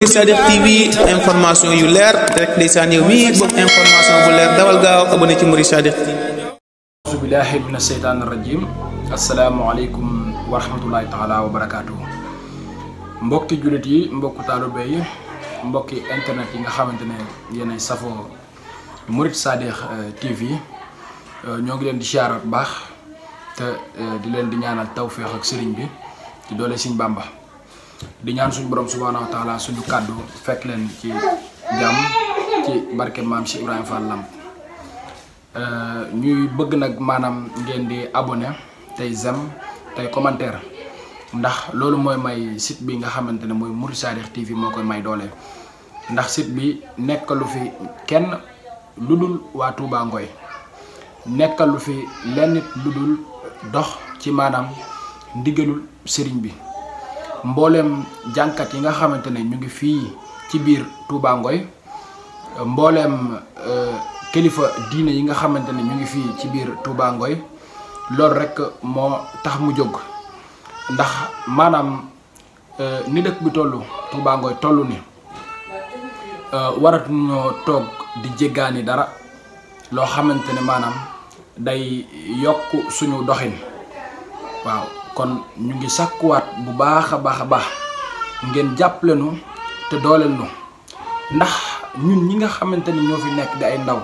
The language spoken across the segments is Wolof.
Sadikh TV information yu leer rek ndeysaan yow mi bëgg information bu leer dawal gaaw abonné ci Mouride Sadikh TV. A'uuzu billahi mina shaytaani rajiim. Asalaamaaleykum wa rahmatullahi taala wa barakaatu. Mbokki jullit yi, mbokku taalibe yi, mbokki internet yi nga xamante ne yéenay safoo Mouride Sadikh TV ñoo ngi leen di siyaaraat bu baax te di leen di ñaanal tawféex ak sëriñ bi ci doole Sëriñ Bamba. di ñaan suñu borom subhanahu wa taala suñu kàddu fekk leen ci jàmm ci barke maam Cheikh Ibrahima Fall Lamp. ñuy bëgg nag maanaam ngeen di abonné tey j'aime tey commentaire ndax loolu mooy may site bi nga xamante ne mooy Mouride Sadikh TV moo koy may doole ndax site bi nekkalu fi kenn lu dul waa Touba Ngoy nekkalu fi lenn lu dul dox ci maanaam ndigalul sëriñ bi. Mboolem jànkat yi nga xamante ne ñu ngi fii ci biir Touba Ngoy mboolem kilifa diine yi nga xamante ne ñu ngi fii ci biir Touba Ngoy loolu rek moo tax mu jóg ndax maanaam ni dëkk bi toll Touba Ngoy toll ni waratuñoo toog di jéggaani dara loo xamante ne maanaam day yokk suñu doxin waaw. kon ñu ngi sakkuwaat bu baax a baax ngeen jàppale nu te dooleel nu ndax ñun ñi nga xamante ni ñoo fi nekk di ay ndaw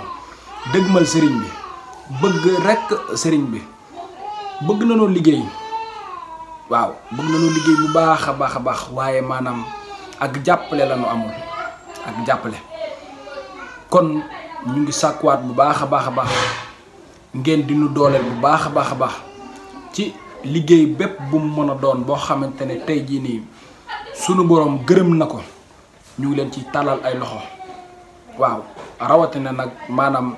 dëgmal sëriñ bi bëgg rekk sëriñ bi bëgg nañoo liggéey waaw bëgg nañoo liggéey bu baax a baax waaye maanaam ak jàppale la ñu amul ak jàppale kon ñu ngi sakkuwaat bu baax a baax ngeen di nu dooleel bu baax a baax ci liggéey bépp bu mu mën a doon boo xamante ne tey jii nii sunu boroom gërëm na ko ñu ngi leen ci tàllal ay loxo waaw rawatina nag maanaam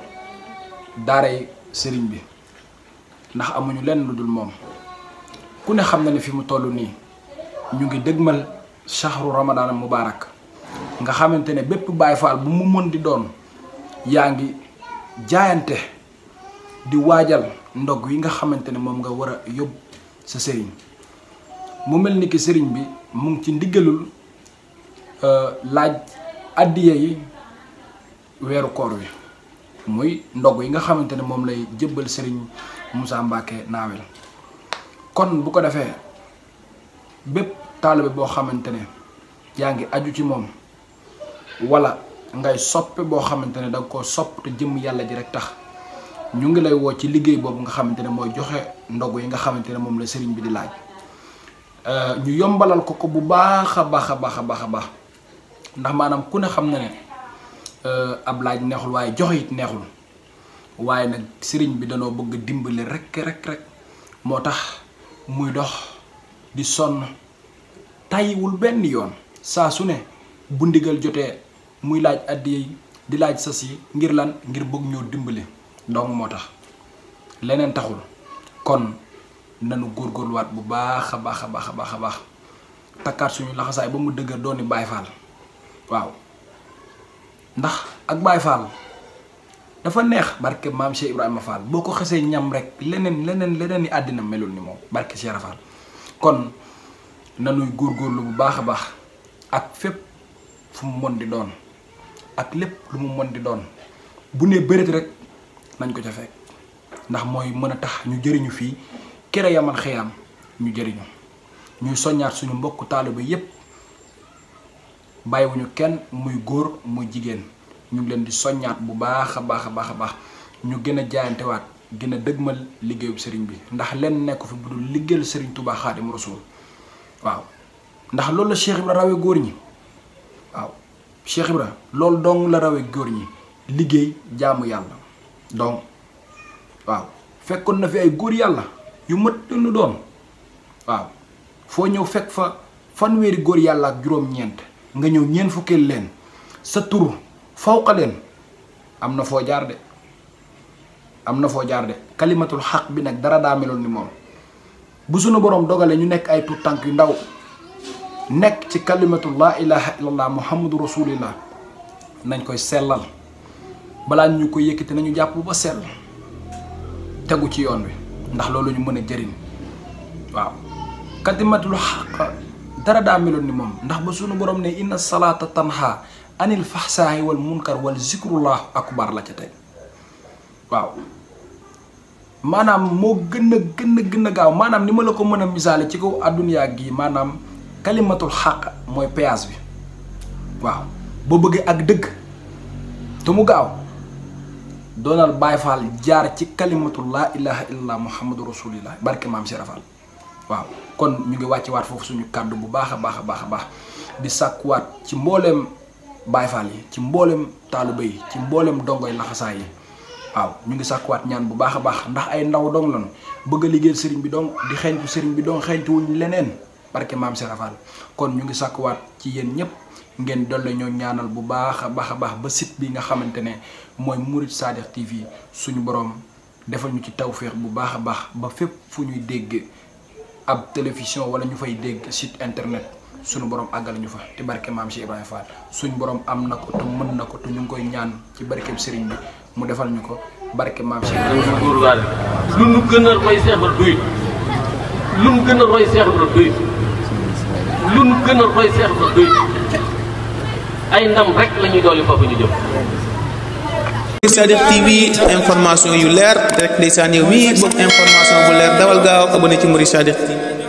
daaray sëriñ bi ndax amuñu lenn lu dul moom ku ne xam na ne fi mu toll nii ñu ngi dëgmal shahru ramadan mubarak nga xamante ne bépp Baay Faal bu mu mën di doon yaa ngi jaayante di waajal ndog yi nga xamante ne moom nga war a yóbbu sa sëriñ mu mel ni ki sëriñ bi mu ngi ci ndigalul laaj addiya yi weeru koor wi muy ndog yi nga xamante ne moom lay jëbbal sëriñ Moussa Mbacké Nawel kon bu ko defee bépp taalibe boo xamante ne yaa ngi aju ci moom wala ngay soppe boo xamante ne danga koo sopp te jëm yàlla ji rek tax ñu ngi lay woo ci liggéey boobu nga xamante ne mooy joxe ndogu yi nga xamante ne moom la sëriñ bi di laaj ñu yombalal ko bu baax a baax ndax maanaam ku ne xam na ne ab laaj neexul waaye joxe it neexul waaye nag sëriñ bi danoo bëgg dimbali rek moo tax muy dox di sonn tàyyiwul benn yoon saa su ne bu ndigal jotee muy laaj addiya yi di laaj sas yi ngir lan ngir bëgg ñoo dimbali donc moo tax leneen taxul kon nanu góorgóorluwaat bu baax a baax takkaat suñu laxasaay ba mu dëgër dooni Baay Faal waaw ndax ak Baay Faal dafa neex barke maam Cheikh Ibrahima Fall boo ko xesee ñam rek leneen ni àddina melul ni moom barke Cheikh Fall kon nanuy góorgóorlu bu baax a baax ak fépp fu mu mën di doon ak lépp lu mu mën di doon bu nee bëreet rek nañ ko ca fekk ndax mooy mën a tax ñu jëriñu fii kere yaman xëyaam ñu jëriñu ñuy soññaat suñu mbokku taaliba yépp bàyyiwuñu kenn muy góor muy jigéen ñu ngi leen di soññaat bu baax a baax ñu gën a jaayantewaat gën a dëgmal liggéeyu sëriñ bi ndax lenn nekku fi bu dul liggéeyal sëriñ Touba Xaadimu Rasuul waaw ndax loolu la Cheikh Ibra rawee góor ñi waaw Cheikh Ibra loolu dong la rawee góor ñi liggéey jaamu yàlla donc waaw fekkoon na fi ay góor yàlla yu mat nu doon waaw foo ñëw fekk fa fanweeri góor yàlla ak juróom-ñeent nga ñëw ñeent fukkeel leen sa tur fawqa leen am na foo jaar de kalimatul xaq bi nag dara daa meloon ni moom bu sunu boroom dogalee ñu nekk ay tuut tànk yu ndaw nekk ci kalimatul laa ilaha illallah muhammadu rasulillah nañ koy sellal balaa ñu ko yëkkati nañu jàpp ba sell tegu ci yoon wi ndax loolu ñu mën a jëriñ waaw kalimatul xaq dara daa meloon ni moom ndax ba sunu borom ne inna salaata tanha anil fahsaahi wal munkar wal zikrullah akbar la ca tey waaw maanaam moo gën a gaaw maanaam ni ma la ko mën a misaale ci kaw adduniyaa gi maanaam kalimatul xaq mooy péage bi waaw boo bëggee ak dëgg te mu gaaw doonal Baay Faal jaar ci kalimatul laa ilaha illallah muhammadu rasulillah barke maam Cheikh Fall waaw kon ñu ngi wàcce waat foofu suñu kàddu bu baax a baax di sàkkuwaat ci mbooleem Baay Faal yi ci mbooleem taaliba yi ci mbooleem dongoy laxasaay yi waaw ñu ngi sàkkuwaat ñaan bu baax a baax ndax ay ndaw dong lan bëgg a liggéeyal sëriñ bi dong di xeeñtu sëriñ bi dong xeeñtu wuñ leneen barke maam Cheikh Fall kon ñu ngi sàkkuwaat ci yéen ñëpp ngeen dolle ñoo ñaanal bu baax a baax ba site bi nga xamante ne mooy Mouride Sadikh TV suñu borom defal ñu ci tawféex bu baax a baax ba fépp fu ñuy dégg ab télévision wala ñu fay dégg site internet suñu borom àggal ñu fa te barke maam Cheikh Ibrahima Fall suñu borom am na ko te mën na ko te ñu ngi koy ñaan ci barkeem sëriñ bi mu defal ñu ko barke maam Cheikh Ibrahima Fall. lu nu gën a roy Cheikh Ibra doy lu nu gën a roy Cheikh Ibra doy lu nu gën a roy Cheikh Ibra doy ay ndam rek la ñuy dolli foofu ñu jëm. Sadikh TV information yu leer rek ndeysaan yow mi bëgg information bu leer dawal gaaw abonné ci Mouride Sadikh TV